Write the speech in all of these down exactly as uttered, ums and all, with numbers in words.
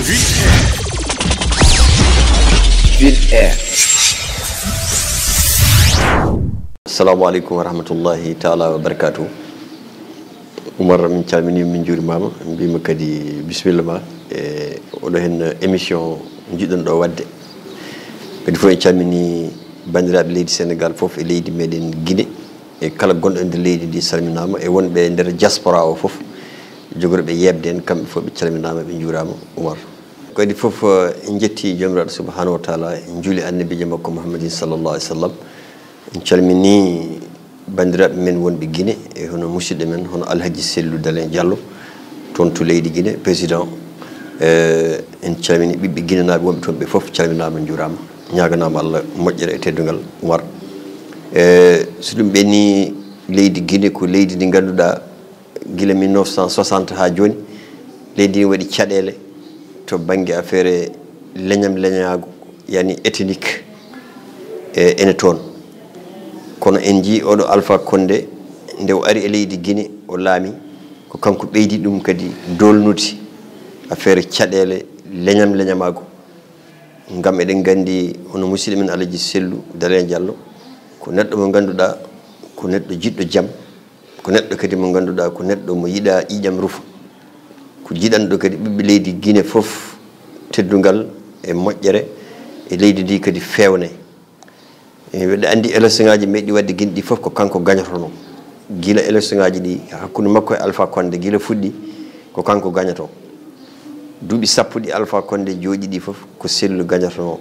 Vite Air. Assalamu aleykum wa rahmatullahi taala wa barakatuh. Umar, min calmini, min jurimama, mbima kadi bisimilla ma e oɗo hen émission jiɗɗon ɗo wadde. Kadi fof en calmini bandiraɓe leydi Sénégal fof e leydi meɗen Guinée, e kala gonɗo e nder leydi ndi salminama, e wonɓe e nder diaspora o fof, jogorɓe yeɓde en, kamɓe fof ɓe calminama, ɓe juurama. Umar, kadi fof, eh, en jetti Jomiraɗo subhanahu wa taala, en juuli annabijo makko Muhammadin sallallahu alaihi wasallam. En calmini bandiraɓe men wonɓe Guinée, e hono musidɗo men, hono Alhaji Sellu Dalen Diallo, toon to leydi Guinée, président. Eh, en calmini ɓiɓɓe guinenaɓe wonɓe toon ɓe fof, calminama, juurama, ñaganama Allah moƴƴere e teddungal, Umar. Eh, so ɗum ɓenni, leydi Guinée ko leydi ndi ganduɗa, gila mille neuf cent soixante ha joni, leydi ndi waɗi caɗele to banggue affaire leñam leñago, yani ethnique, e ene toon. Kono en jii oɗo Alpha Condé, nde o ari e leydi Guinée, o laami, ko kanko ɓeydi ɗum kadi dolnude affaire caɗele leñam leñamago. Ngam eɗen gandi hono musidɗo men Alaji Sellu Dalen Diallo, ko neɗɗo mo ganduɗa ko neɗɗo jiɗɗo jam, ko neɗɗo kadi mo ganduɗa ko neɗɗo mo yiɗa ƴiƴam rufa, ko jiɗanɗo kadi ɓiɓɓe leydi Guinée fof teddungal e moƴƴere, e leydi ndi kadi fewne. E, mbeɗa andi élection ngaji meɗi wadde Guinée ɗi fof ko kanko gañotono. Gila élection ngaji ɗi hakkude makko e Alpha Condé gila fuɗɗi, ko kanko gañoto. Duuɓi sappo ɗi Alpha Condé jooɗi ɗi fof ko Sellu gañotono.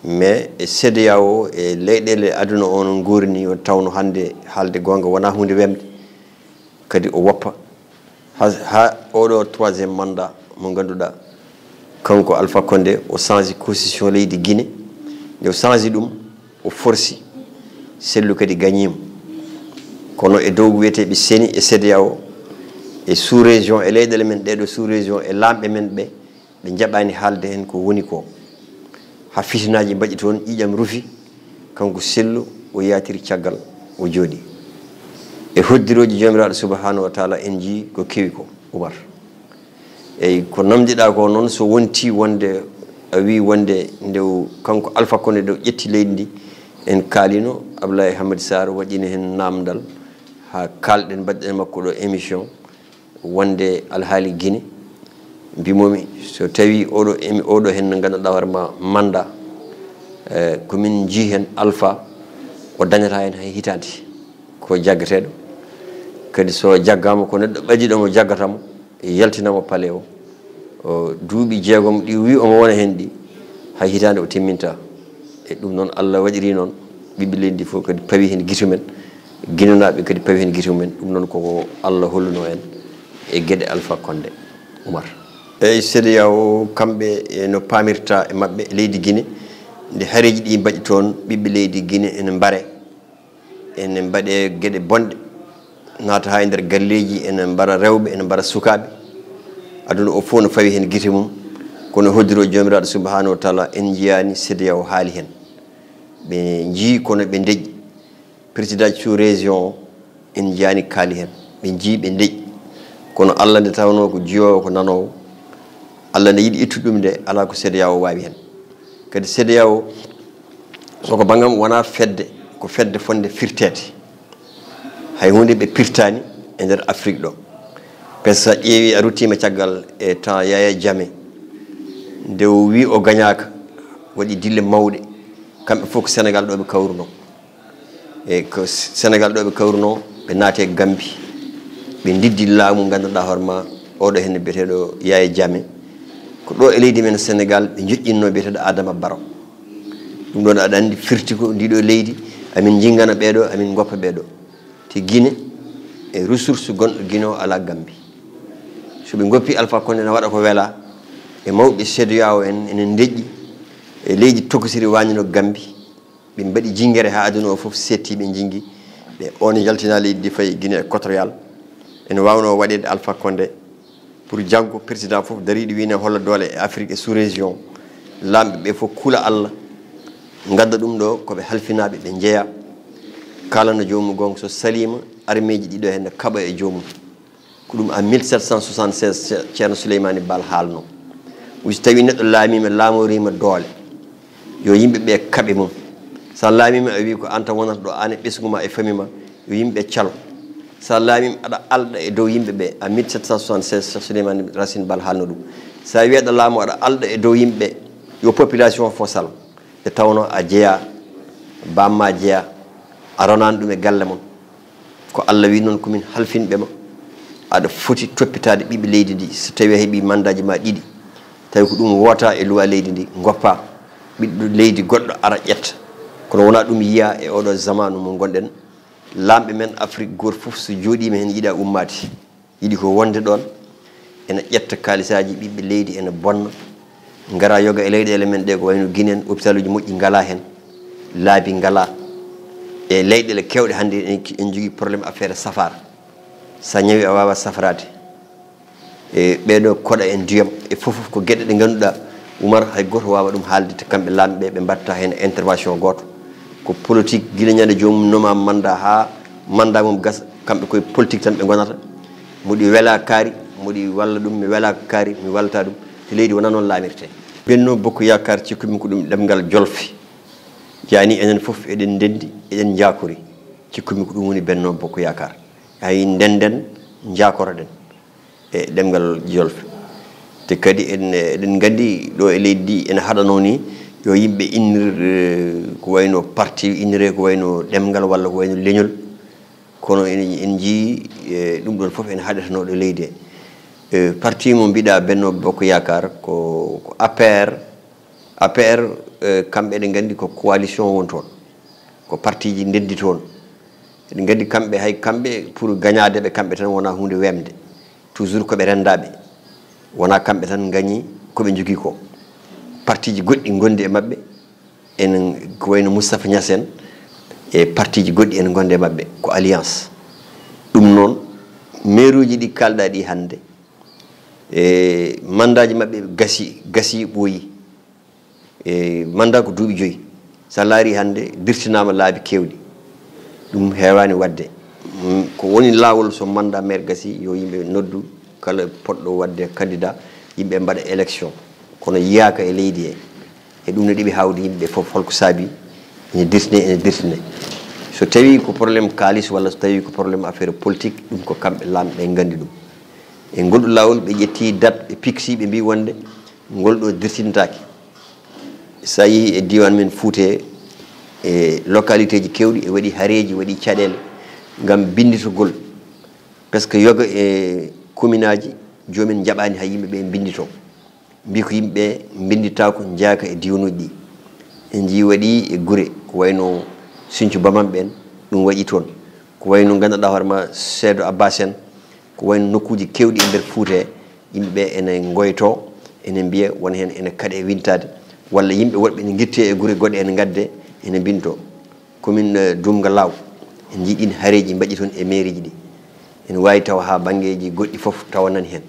Mais e CEDEAO, e leyɗele aduna o no nguuri ni, o tawno hande, haalde gonga, wona hunde wemde. Kadi o woppa ha, ha oɗo troisième mandat mo ganduɗa, kanko Alpha Condé, o change constitution leydi Guinée. Nde o change ɗum, o forci, Sellu kadi gañimo. Kono e dow wiyeteɓe CENI e CEDEAO, e sous région, e leyɗele men ɗeɗo sous région, e lamɓe men ɓe, ɓe jaɓani haalde hen ko woni ko. Ha fitinaji mbaɗi toon, ƴiƴam rufi, kanko Sellu o yatiri caggal, o jooɗi. E hoddiroji Jomiraɗo subhanahu wa taala, en jii ko kewi ko, Umar. Eyyi, ko namdiɗa ko noon, so wonti wonde a wi wonde nde o, kanko Alpha Condé ɗo ƴetti leydi ndi, en kaalino, Abdoulaye Hamadi Sarr waɗino hen namdal, ha kalɗen, mbaɗɗen e makko ɗo émission, wonde alhaali Guinée, mbimomi, so tawi oɗo emi-, oɗo hen no ganduɗa hoore ma mandat, eh, ko min jii hen Alpha, o dañata hen hay hitande, ko jaggeteɗo. Kadi so jaggama, ko neɗɗo ɓadiɗo mo jaggatamo, yaltinamo palais o. O duuɓi jeegom ɗi wi omo wona hen ɗi, hay hitande o timminta. E ɗum noon, Allah waɗiri noon, ɓiɓɓe leydi ndi fof kadi pawi hen gite mumen, Guinenaɓe kadi pawi hen gite mumen. Ɗum noon koko Allah holluno en e gueɗe Alpha Condé, Oumar. Eyyi, CEDEAO, kamɓe e no pamirta e maɓɓe, leydi Guinée, nde hareji ɗi mbaɗi toon, ɓiɓɓe leydi Guinée ene mbaare, ene mbaɗe gueɗe bonɗe, naata ha e nder galleji, ene mbaara rewɓe, ene mbaara sukaɓe. Aduna o fof no fawi hen gite mum, kono hoddiro Jomiraɗo Subhanahu wa Taala, en jiyani CEDEAO haali hen. Ɓe jii kono ɓe deƴƴi. Président sous région o, en jiyani kaali hen. Ɓe jii ɓe deƴƴi. Kono Allah nde tawno ko jiyowo ko nanowo, Allah nde yiɗi ittude ɗum nde, ala ko CEDEAO wawi hen. Kadi CEDEAO, soko bangam wona fedde, ko fedde fonde firtede. Hay hunde ɓe pirtani e nder Afrique ɗo. Parce que sa ƴeewi, a ruttima caggal e temps Yaya Jammeh, nde o wi o gañaka, waɗi dille mawɗe. Kamɓe fof ko Sénégal ɗo ɓe kawruno. E ko Sénégal ɗo ɓe kawruno, ɓe naati e Gambie. Ɓe diddi laamu, ganduɗa hoore ma, oɗo hen biyeteɗo Yaya Jammeh. Ko ɗo e leydi men Sénégal ɓe joƴƴinno biyeteɗo Adama Barrow. Ɗum ɗon aɗa andi firti ko ndiɗo leydi, amin jingana ɓeɗo, amin goppa ɓeɗo. Te Guinée, e ressource gonɗo Guinée o ala Gambie. So ɓe goppi Alpha Condé, na waɗa ko wela, e mawɓe CEDEAO en, ene deƴƴi, e leydi tokosiri wano Gambie. Ɓe mbaɗi jingere ha aduna o fof setti, ɓe jingi. Ɓe on yaltina leydi ndi fayi Guinée Équatoriale. Ene wawno waɗede Alpha Condé. Pour janngo, président fof dariiɗo wiine holla doole e Afrique e sous-région. Laamɓe ɓe fof kula Allah, ngadda ɗum ɗo ko ɓe halfinaaɓe, ɓe njeeya. Kaalana joomum goonga, so saliima, armeeji ɗiɗo heen ne kaɓa e joomum. Ko ɗum en mille sept cent soixante-seize Ce-, Ceerno Suleymaani Baal haalno. Wi so tawi neɗɗo laamiima, laamoriima doole, yo yimɓe ɓe kaɓe mum. So a laamiima, a wi ko an tan wonata ɗo, an e ɓesngu ma e fami ma, yo yimɓe calo. So a laamiima, aɗa alɗa e dow yimɓe ɓe. A mille sept cent soixante-seize, Cheikh Souleymane Racine Bal haalno ɗum. So a wi aɗa laamoo, aɗa alɗa e dow yimɓe ɓe, yo population fof salo. Nde tawnoo a jeyaa, baam ma jeyaa, a ronaani ɗum e galle mon. Ko Allah wi noon, ko min halfinɓe ma. Aɗa foti toppitaade ɓiɓɓe leydi ndi. So tawi a heɓi mandaaji ma ɗiɗi, tawi ko ɗum woota e luwa leydi ndi, ngoppa ɓiɗɗo leydi goɗɗo ara ƴetta. Kono wonaa ɗum yiyaa e oɗo zamaanu mo ngonɗen. Laamɓe men Afrik, gooto fof so jooɗiima heen, yiɗa ummaade. Yiɗi ko wonde ɗoon, ene ƴetta kaalisaaji ɓiɓɓe leydi, ene bonna, ngara yoga e leyɗeele men ɗe, ko wayno Guinée en, hôpitaluuji moƴƴi ngalaa heen, laabi ngalaa. E leyɗeele keewɗe hannde en, en njogii problème affaire safara. So a ñawi, a waawaa safraade. E ɓeeɗo koɗa en ndiyam, e fof fof ko geɗe ɗe ngannduɗaa, Umar, hay gooto waawaa ɗum haalde, te kamɓe laamɓe ɓe, ɓe mbaɗta heen intervention gooto. Ko politique, gila ñande joomum noma manda haa manda mum gasa, kamɓe koye politique tan ɓe ngonata. Mboɗi wela kaari, mboɗi walla ɗum, mi wela kaari, mi wallata ɗum. Te leydi wonaa noon laamirtee. Benno Bokk Yaakaar, cikkumi ko ɗum ɗemngal jolfe. Yani enen fof eɗen ndenndi, eɗen njakori. Cikkumi ko ɗum woni Benno Bokk Yaakaar. Hay ndenden, njakoroɗen e ɗemngal jolfe. Te kadi en, eɗen nganndi ɗo e leydi ndi ene haɗanoo ni yo yimɓe innir, eh, ko wayno parti, inniree ko wayno ɗemngal walla ko wayno leñol. Kono en, en njiyii, eh, ɗum ɗoon fof ene haɗatanoo ɗo leydi he. Eh, parti mo mbiɗa, Benno Bokk Yaakaar, ko, ko A P R. A P R, eh, kamɓe eɗen nganndi ko coalition woni toon. Ko partiji ndenndi toon. Eɗen nganndi kamɓe, hay kamɓe, pour gañaade ɓe kamɓe tan wonaa huunde weemde. Toujours ko ɓe renndaaɓe. Wonaa kamɓe tan ngañi ko ɓe njogii ko. Partiji goɗɗi ngondi e maɓɓe, en ko wayno Moustapha Niass en, e partiji goɗɗi en ngondi e maɓɓe, ko alliance. Ɗum noon, meeruuji ɗi kaalɗaa ɗi hannde, e mandaaji maɓɓe gasi, gasi ɓooyi. E manda ko duuɓi joyi. So a laari hannde dirtinaama laabi keewɗi. Ɗum heewaani waɗde. Mm, ko woni laawol, so manda maire gasi, yo yimɓe noddu kala poɗɗo waɗde candidat, yimɓe mbaɗa élection. Kono yiyaaka e leydi he. E ɗum no ɗiɓi hawde yimɓe fof, holko saabi ene dirtine, ene dirtine. So tawi ko problème kaalis walla so tawi ko problème affaire politique, ɗum ko kamɓe laamɓe ɓe nganndi ɗum. E ngol ɗo laawol ɓe ƴetti date, ɓe piksi, ɓe mbi wonde ngol ɗo dirtintaake. So a yehi e diiwaan men Fuuta he, e localité ji keewɗi, e waɗi hareeji, waɗi caɗeele ngam binnditogol. Parce que yoga e commune aji, joomen njaɓaani hay yimɓe ɓe mbinnditoo. Mbi ko yimɓe ɓe mbinnditaako, njaaka e diiwanuuji ɗi. En njii waɗi e gure, ko wayno Sinthiou Bamam ɓen, ɗum waɗi toon. Ko wayno ngannduɗaa hoore ma Seedo Abbas en, ko wayno nokkuuji keewɗi e nder Fuuta he, yimɓe ɓe ene ngoytoo, ene mbiya won heen ene kaɗe wintaade, walla yimɓe woɗɓe ene ngittee e gure goɗɗe ene ngadde, ene mbinndoo. Commune, eh, Dumga Law, en njii ɗin hareeji mbaɗi toon e mairieji ɗi. Ene waawi tawa haa banngeeji goɗɗi fof tawa nani heen.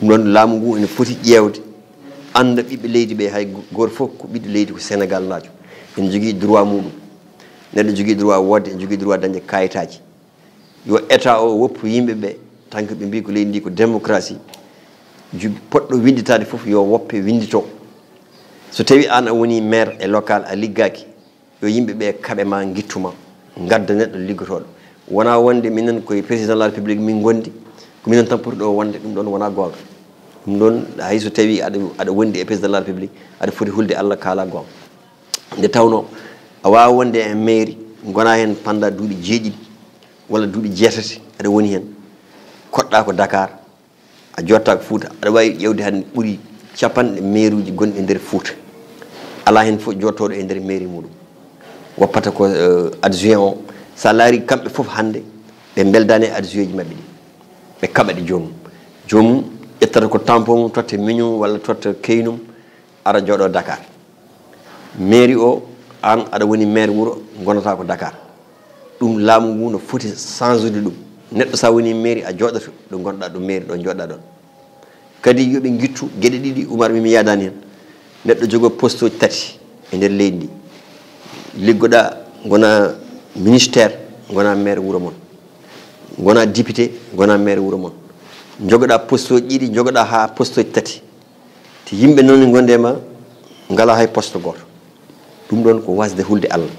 Ɗum ɗoon laamu ngu ene foti ƴeewde, annda ɓiɓɓe leydi ɓe, hay go-, gooto fof ko ɓiɗɗo leydi, ko Sénégal naajo. Ene jogii droit muɗum. Neɗɗo jogii droit woodde, ene jogii droit dañde kayitaaji. Yo État o woppu yimɓe ɓe, tant que ɓe mbii ko leydi ndi ko démocratie, ju-, poɗɗo winnditaade fof yo woppe winnditoo. So tawi aan a woni maire e local, a liggaaki, yo yimɓe ɓe kaɓe ma, ngittu ma, ngadda neɗɗo liggotooɗo. Wonaa wonde minen koye président de la République min ngondi, ko minen tan poti ɗo wonde, ɗum ɗoon wonaa goonga. Ɗum ɗoon hay so tawi aɗa, aɗa wondi e président de la République, aɗa foti hulde Allah, kaala goonga. Nde tawnoo a waawaa wonde e mairie, ngonaa heen pendant duuɓi jeeɗiɗi walla duuɓi jeetati, aɗa woni heen, koɗɗaa ko Dakar, a jooɗtaako Fuuta, aɗa waawi ƴeewde hannde ɓuri capanɗe mairie uji gonɗi e nder Fuuta. Alaa heen fof jooɗtooɗo e nder mairie muɗum. Woppata ko, eh, adjoint o. So a laari kamɓe fof hannde, ɓe mbeldaani e adjoint ji maɓɓe ɗi. Ɓe kaɓa ɗi joomum. Joomum ƴettata ko tampon mum, totta mignon walla totta keynum, ara jooɗo Dakar. Mairie o, aan aɗa woni maire wuro, ngonata ko Dakar. Ɗum laamu ngu no foti change-ude ɗum. Neɗɗo so a woni mairie, a jooɗoto ɗo ngonɗaa ɗo mairie, ɗo jooɗɗaa ɗon. Kadi yo ɓe ngittu geɗe ɗiɗi, Umar, mi, mi yaadaani heen. Neɗɗo jogoo poste uji tati e nder leydi ndi. Liggoɗaa, ngonaa ministère, ngonaa maire wuro mon. Ngonaa député, ngonaa maire wuro mon. Njogoɗaa poste uji ɗiɗi, njogoɗaa haa poste uji tati. Yimɓe noon ngonde ma ngala hay poste gooto. Ɗum ɗoon ko wasde hulde Allah.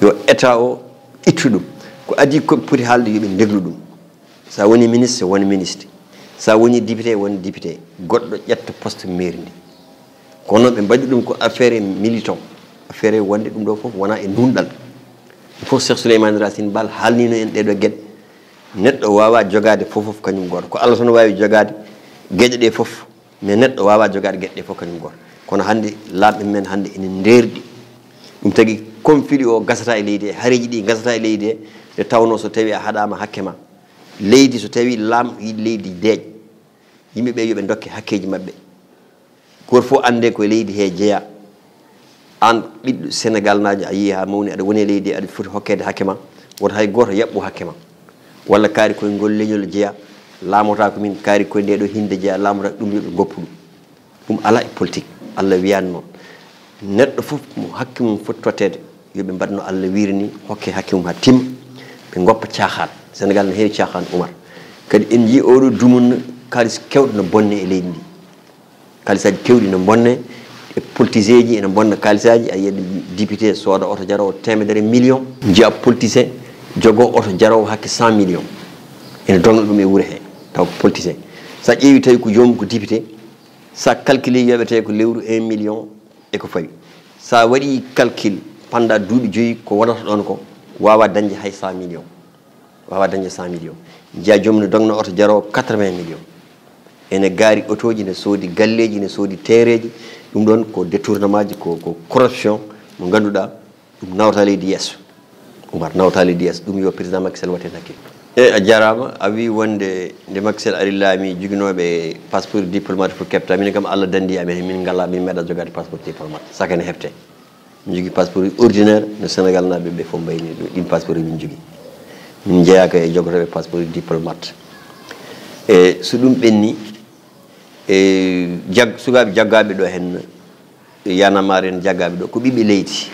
Yo état o ittu ɗum. Ko adii ko poti haalde yo ɓe ndeglu ɗum. Sa woni ministre won ministre, sa woni député won député. Goɗɗo ƴetta poste mairie ndi. Kono ɓe mbaɗi ɗum ko affaire militant, affaire wonde ɗum ɗo fof wona e ndunɗal. Ɗum fof Cheikh Souleymane Racine Bal haalnino en ɗeɗo geɗe. Neɗɗo wawa jogade fof fof kañum gooto, ko Allah tan wawi jogade geɗe ɗe fof. Mais neɗɗo wawa jogade geɗe ɗe fof kañum gooto. Kono hannde laamɓe men hannde ene ndeerɗi. Ɗum tagi conflit o gasata e leydi he, hareji ɗi gasata e leydi he. Nde tawno so tawi a haɗama hakke ma, leydi so tawi laamɗo yiɗi leydi deeƴ, yimɓe ɓe yoɓe dokke hakkeji maɓɓe. Goto fof ande ko e leydi he jeeya. An ɓiɗɗo Sénégal naajo a yii ha mawni, aɗa woni e leydi, aɗa foti hokkede hakke ma. Woto hay goto yaɓɓu hakke ma. Walla kaari koye ngol leñol jeeya, laamota ko min, kaari koye nde ɗo hinde jeeya, laamota ɗum, yoɓe goppu ɗum. Ɗum ala e politique. Allah wiyani noon. Neɗɗo fof mo hakke mum foti tottede, yoɓe mbaɗ no Allah wiiri ni, hokke hakke mum ha timma. Ɓe goppa caaxaan. Sénégal ne heewi caaxaan, Oumar. Kadi en jii oɗo dumunna, kalis kewɗo no bonne e leydi ndi. Kalisaji kewɗi no bonne, e politicien ji ene bonna kalisaji. A yiyat député sooda oto jarowo temedere million, jiya politicien jogo oto jarowo hakke cent million, ene dogna ɗum e wuuro he, taw ko politicien. Sa ƴeewi tawi ko joomum ko député, sa calcule yoɓete ko lewru un million e ko fawi. Sa waɗi calcul pendant duuɓi joyyi, ko wonata ɗon ko wawa dañde hay cent million. Wawa dañde cent million. Jiya joomum ne dogna oto jarowo quatre-vingts million. Ene gaari otoji, ne soodi galleji, ne soodi terrainji. Ɗum ɗon ko détournement ji, ko, ko corruption mo ganduɗa ɗum nawta leydi yeeso. Oumar, nawta leydi yeeso. Ɗum yo président Macky Sall watte hakkille. E a jarama, a wi wonde nde Macky Sall ari laami, joginoɓe passeport diplomate fof kepta. Min kam Allah dandi amen, min ngala, min meeɗa jogade passeport diplomate. Saka ne hefte. Min jogui passeport ordinaire no Sénégal naaɓe ɓe fof mbayni ɗo. Ɗin passeport min jogui. Min jeeyaka e jogotoɓe passeport diplomate. E so ɗum ɓenni, e jag-, sukaɓe jaggaɓe ɗo hen, Y'en a marre en jaggaɓe ɗo, ko ɓiɓɓe leydi.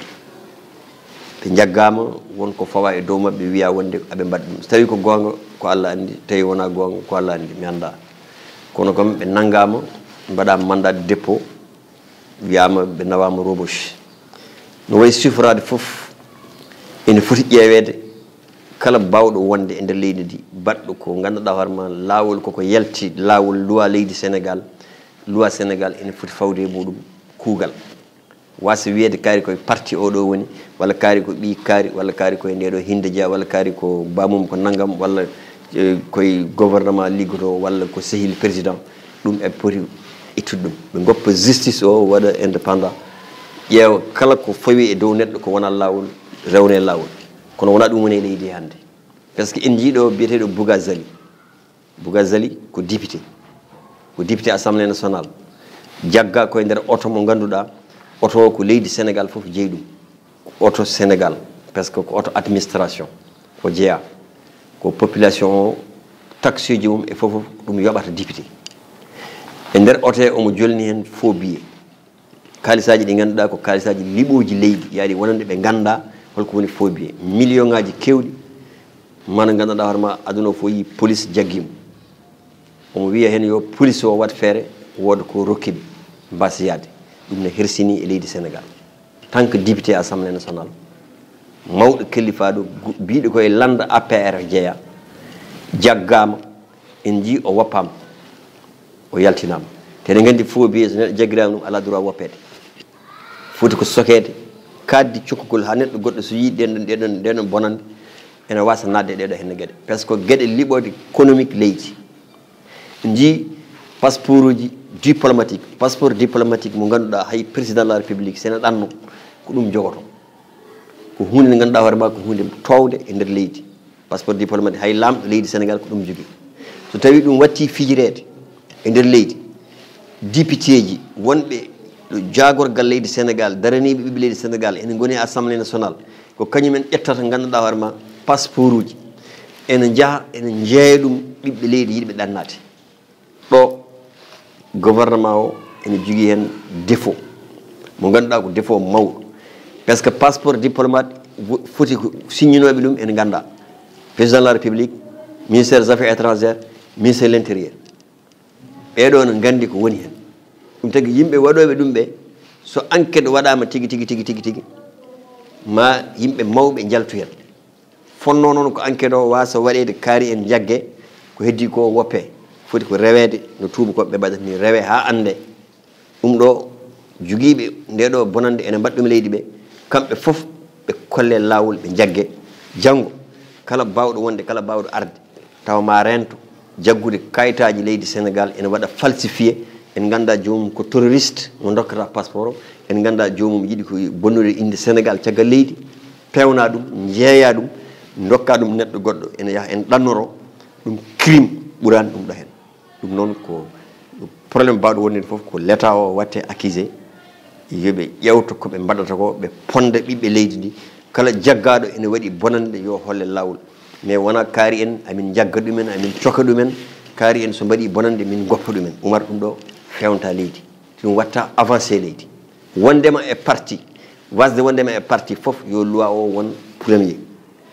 Ɓe jaggama, won ko fawa e dow maɓɓe, wiya wonde aɓe mbaɗa ɗum. So tawi ko gonga, ko Allah andi, tawi wona gonga, ko Allah andi, mi anda. Kono kam ɓe nanngama, mbaɗama mandat de dépôt, wiyama ɓe nawama Rebeuss. No wayi sifraade fof, ene foti ƴeeweede kala bawɗo wonde e nder leydi ndi, baɗɗo ko ganduɗa hoore ma laawol, koko yalti laawol, loi leydi Sénégal. Loi Sénégal ene foti fawde e muɗum kuugal. Wasa wiyede kaari koye parti oɗo woni, walla kaari ko ɓi kaari, walla kaari koye nde ɗo hinde jeeya, walla kaari ko bamum ko nanngam, walla, eh, koye gouvernement liggoto, walla ko sehil président. Ɗum e poti ittude ɗum. Ɓe goppa justice o waɗa indépendant. Ƴeewa kala ko fawi e dow neɗɗo ko wona laawol, rewne laawol. Kono wona ɗum woni e leydi hannde. Par ce que en jiiɗo biyeteɗo Bougazali. Bougazali ko député. Ko député Assemblée nationale. Jagga koye nder oto mo ganduɗa, oto o ko leydi Sénégal fof jeyi ɗum. Ko oto Sénégal, par ce que ko oto administration o jeeya. Ko population o, taxe ji mum e fof fof ɗum yoɓata député. E nder oto he omo jolni hen faux billet. Kaalisaji ɗi ganduɗa ko kaalisaji liɓoji leydi, yaari wonande ɓe ganda holko woni faux billet. Million ngaji kewɗi, mana ganduɗa hoore ma aduna o fof yi police jaggimo. Omo wiya hen yo police o wat feere, wooda ko rokkiɓe mbasa yaade. Ɗum ne hersini e leydi Sénégal. Tant que député Assemblée nationale, mawɗo kellifaɗo, gu-, biɗo koye landa A P R jeeya, jaggama, en jii o woppama, o yaltinama. Te eɗen gandi faux billet so neɗɗo jaggirama ɗum, ala droit woppede. Foti ko sokede, kaddi cokkugol ha neɗɗo goɗɗo so yii ɗen ɗon, ɗen ɗon, ɗen ɗon bonande, ene wasa nadde e ɗeɗo henne gueɗe. Par ce que gueɗe liɓode économique leydi. En jii passeport uji diplomatique, passeport diplomatique mo ganduɗa hay président de la république sene ɗanno ko ɗum jogoto. Ko hunde nde ganduɗa hoore ma ko hunde towde e nder leydi. Passeport diplomatique hay lamɗo leydi Sénégal ko ɗum jogui. So tawi ɗum watti fijirede e nder leydi, député ji wonɓe ɗo jagorgal leydi Sénégal, daraniɓe ɓiɓɓe leydi Sénégal, ene goni e Assemblée nationale, ko kañumen ƴettata ganduɗa hoore ma passeport uji, ene jaaha ene jeeya ɗum ɓiɓɓe leydi yiɗɓe ɗannade. Ɗo gouvernement o ene jogui hen défaut mo ganduɗa ko défaut mawɗo. Par ce que passeport diplomate wo-, foti ko signinoɓe ɗum ene ganda. Président de la République, ministère des affaires étrangères, ministère de l'intérieur. Ɓeɗo ne gandi ko woni hen. Ɗum tagi yimɓe waɗooɓe ɗum ɓe, so enquête waɗaama tigi tigi tigi tigi tigi, ma yimɓe mawɓe njaltu heen. Fonnoo noon ko enquête o waasa waɗeede, kaari en njagge, ko heddii ko woppe, foti ko reweede no tuubakooɓe ɓe mbaɗata ni, rewe haa annde. Ɗum ɗo jogiiɓe nde ɗo bonannde ene mbaɗa ɗum leydi ɓe, kamɓe fof ɓe kolle laawol, ɓe njagge. Janngo kala baawɗo wonde, kala baawɗo arde, tawa ma reento jaggude kayitaaji leydi Senegaal ene waɗa falsifié, en ngannda joomum ko terroriste mo dokkata passeport o, en ngannda joomum yiɗi ko bonnude innde Senegaal caggal leydi, peewna ɗum, njeeya ɗum, ndokka ɗum neɗɗo goɗɗo, ene yaha en ɗannoro ɗum, crime ɓuraani ɗum ɗo heen. Ɗum noon ko problème baawɗo wonde fof ko l'État o watte accusé, yo ɓe ƴeewto ko ɓe mbaɗata ko, ɓe ponda ɓiɓɓe leydi ndi. Kala jaggaaɗo ene waɗi bonannde yo holle laawol, mais wona kaari en amin njagga ɗumen, amin coka ɗumen, kaari en so mbaɗi bonannde min goppa ɗumen. Umar, ɗum ɗo fewnta leydi, ɗum watta avancé leydi. Wondema e parti, wasde wondema e parti fof yo loi o won premier.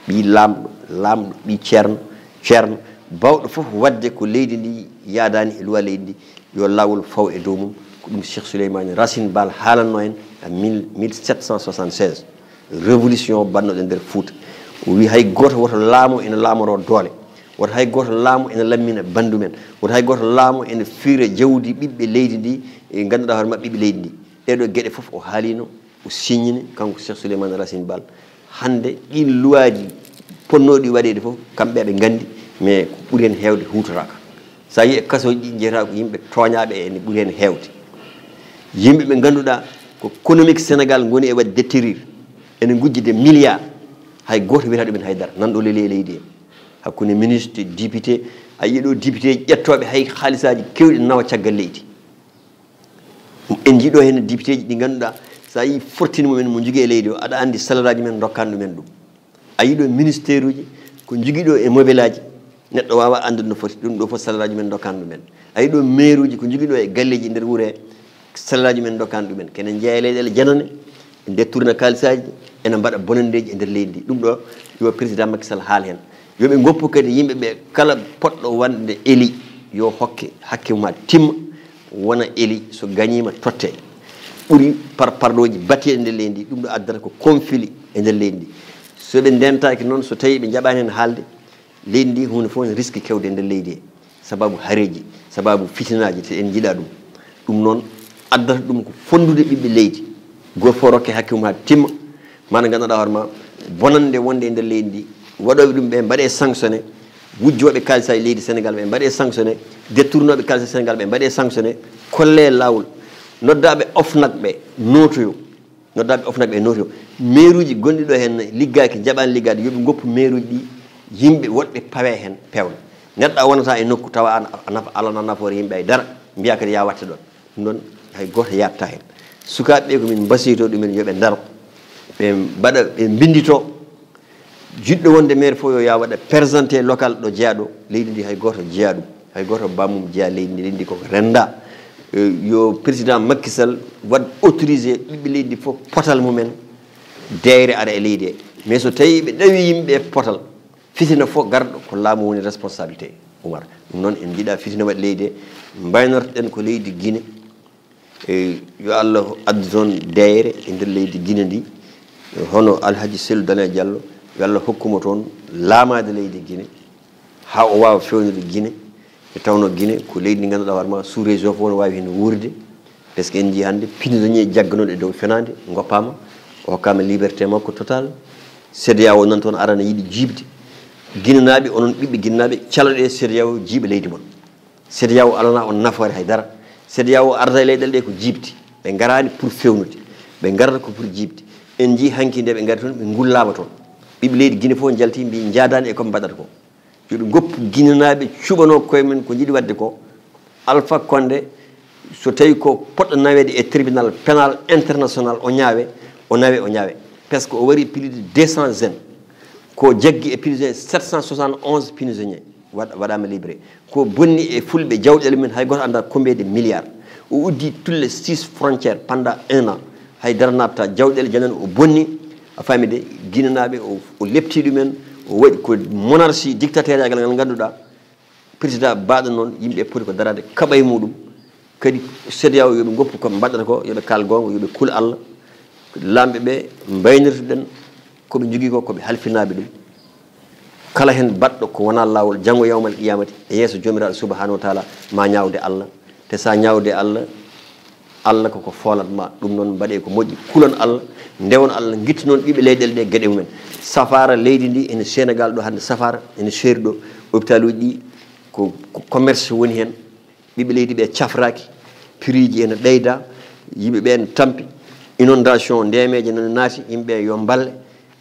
Ɓii laamɗo, laamɗo, ɓii ceerno, ceerno, baawɗo fof waɗde ko leydi ndi yaadaani e loi leydi ndi, yo laawol faw e dow mum. Ko ɗum Cheikh Souleymane Racine Baal haalanno en en mille, mille sept cent soixante-seize. Révolution mbaɗnoɗo e nder Fuuta. O wi hay gooto woto laamo ene laamoroo doole. Woto hay gooto laamo ene lammina banndum en. Woto hay gooto laamo ene fiira jawdi ɓiɓɓe leydi ndi, e ngannduɗaa hoore maɓɓe ɓiɓɓe leydi ndi. Ɗee ɗoo geɗe fof o haalino, o signini, kanko Cheikh Souleymane Racine Baal. Hannde ɗiin luwaaji ponnooɗi waɗeede fof, kamɓe aɓe nganndi, mais ko ɓuri heen heewde huutoraaka. So a yii e kasooji ɗi njeyata ko yimɓe tooñaaɓe ene ɓuri heen heewde. Yimɓe ɓe ngannduɗaa ko économique Sénégal ngoni e waɗde détruire, ene ngujji des milliards, hay gooto wiyata ɗumen hay dara, nan ɗo leli e leydi he. Hakkunde ministre, député, a yii ɗo député ƴettooɓe hay haalisaaji keewɗi nawa caggal leydi. En njiɗo heen députéji ɗi ngannduɗaa, so a yii fortune mumen mo njogii e leydi o, aɗa anndi salaire aji men ndokkan ɗumen ɗum. A yii ɗo ministère uji, ko njogii ɗo e mobile aji, neɗɗo waawa anndude no foti, ɗum ɗo fof salaire aji men ndokkan ɗumen. A yii ɗo maire uji, ko njogii ɗo e galleeji nder wure, salaire aji men ndokkan ɗumen. Kene njeeya leyɗeele janane, en dettourna kaalisaaji, ena mbaɗa bonanndeeji e nder leydi ndi. Ɗum ɗo, yo président Macky Sall haal heen. Yo ɓe ngoppu kadi yimɓe ɓe, kala poɗɗo wonde élu, yo hokke hakke mum haa timma, wona élu, so gañiima totte. Ɓuri par parlooji batteeɗi e nder leydi ndi, ɗum ɗo addata ko conflit e nder leydi ndi. So ɓe ndentaaki noon, so tawii ɓe njaɓaani heen haalde, leydi ndi huunde fof ne risque kewde e nder leydi he, sababu hareeji, sababu fitinaaji, te en njiɗaa ɗum. Ɗum noon addata ɗum ko fonndude ɓiɓɓe leydi, gooto fof rokke hakke mum haa timma. Maanaam, nganndanɗaa hoore ma, bonannde wonde e nder leydi ndi, waɗooɓe ɗum ɓe mbaɗee sanctionné, wujjooɓe kaalisaaji leydi Senegaal ɓe mbaɗee sanctionné, détournooɓe kaalis Senegaal ɓe mbaɗee sanctionné, kolle laawol, noddaaɓe OFNAC ɓe nootoyo, noddaaɓe OFNAC ɓe nootoyo, maire uji gonɗi ɗo heen liggaaki, njaɓaani liggaade, yo ɓe ngoppu maire uji ɗi, yimɓe woɗɓe pawe heen peewna. Neɗɗo a wonata e nokku tawa an a nafa, alana nafoore yimɓe hay dara, mbiya kadi ya watte ɗoon. Ɗum ɗoon hay gooto yaatta heen. Sukaaɓe ɓe ko min mbasiyto ɗumen yo ɓe ndaro, ɓe mbaɗa, ɓe mbinndito. Jiɗɗo wonde maire fof yo yaa waɗa présenté local ɗo jeyaa ɗo, leydi ndi hay gooto jeyaa ɗum, hay gooto bammum jeyaa leydi ndi, leydi ndi koko rennda. Eh, yo président Macky Sall waɗ autorisé ɓiɓɓe leydi ndi fof potal mumen deeyre ara e leydi he. Mais so tawii ɓe ɗawi yimɓe potal, fitina fof garɗo ko laamu woni responsabilité, Umar. Ɗum noon en njiɗaa fitina waɗi leydi he, mbaynortoɗen ko leydi Guinée. E yo Allah addu toon deeyre e nder leydi Guinée ndi, hono Alhaji Cellou Dalein Diallo, yo Allah hokku mo toon laamaade leydi Guinée, haa o waawa feewnude Guinée, nde tawnoo Guinée ko leydi ndi ngannduɗaa hoore ma sous région fof ne waawi heen wuurde, parce que en njii hannde prisonnier jagganooɗo e dow fenaande ngoppaama, o hokkaama liberté makko total. CEDEAO nan toon arana yiɗi jiiɓde. Guinénaaɓe, onon ɓiɓɓe Guinénaaɓe, caloɗee CEDEAO jiiɓa leydi mon. CEDEAO alana on nafoore hay dara. CEDEAO arda e leyɗeele ɗe ko jiiɓde. Ɓe ngaraani pour feewnude. Ɓe ngarata ko pour jiiɓde. En njii hanki nde ɓe ngari toon, ɓe ngullaama toon. Ɓiɓɓe leydi Guinée fof njalti, mbii njaadaani e ko ɓe mbaɗata ko. Yo ɓe ngoppu Guinénaaɓe cuɓanoo koye mum ko njiɗi waɗde ko. Alpha Condé, so tawi ko poɗɗo naweede e tribunal pénal international, o ñaawe, o nawe, o ñaawe. Parce que o wari plus de deux cents jeunes. Ko jaggi e prisonnier sept cent soixante-onze prisonnier waɗ-, waɗaama libéré. Ko bonni e fulɓe jawɗeele mum, hay gooto anndaa combien de milliards. O uddi tous les six frontières pendant un an. Hay dara natta jawɗeele janane o bonni. A faami de, Guinénaaɓe o, o lepti ɗumen, o waɗi ko monarchie dictatorial ngal ngannduɗaa. Président baaɗo noon, yimɓe poti ko daraade kaɓa e muɗum. Kadi, CEDEAO yo ɓe ngoppu ko ɓe mbaɗata ko, yo ɓe kaal goonga, yo ɓe kul Allah. Laamɓe ɓe mbaynirtoɗen ko ɓe njogii ko, ko ɓe halfinaaɓe ɗum. Kala heen baɗɗo ko wonaa laawol, janngo yawmal qiyamati, e yeeso Joomiraaɗo subhanahu wa taala, ma ñaawde Allah. Te sa ñaawde Allah, Allah koko foolat ma. Ɗum noon, mbaɗee ko moƴƴi, kulon Allah, ndewon Allah, ngittunon ɓiɓɓe leyɗeele ɗe geɗe mumen. Safaara leydi ndi ene Sénégal ɗo hannde, safaara ene seeri ɗo, hôpital uji ɗi ko, ko commerce woni heen. Ɓiɓɓe leydi ɓe cafraaki, prix ji ene ɓeyda, yimɓe ɓe ene tampi, inondation ndeemeeje nana naati, yimɓe yo mballe,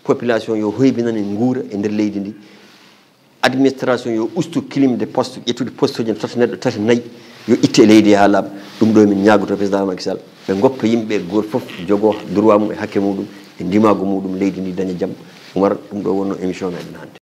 population yo hoybinane nguura e nder leydi ndi. Administration yo ustu clim de poste, ƴettude poste uji tati, neɗɗo tati, nayi, yo itte e leydi haa laaɓa. Ɗum ɗo min ñaagoto président Macky Sall, ɓe ngoppa yimɓe, gooto fof jogoo droit mum e hakke muɗum e ndimaagu muɗum, leydi ndi daña jam. Umar, ɗum ɗo wonno émission meɗen hannde.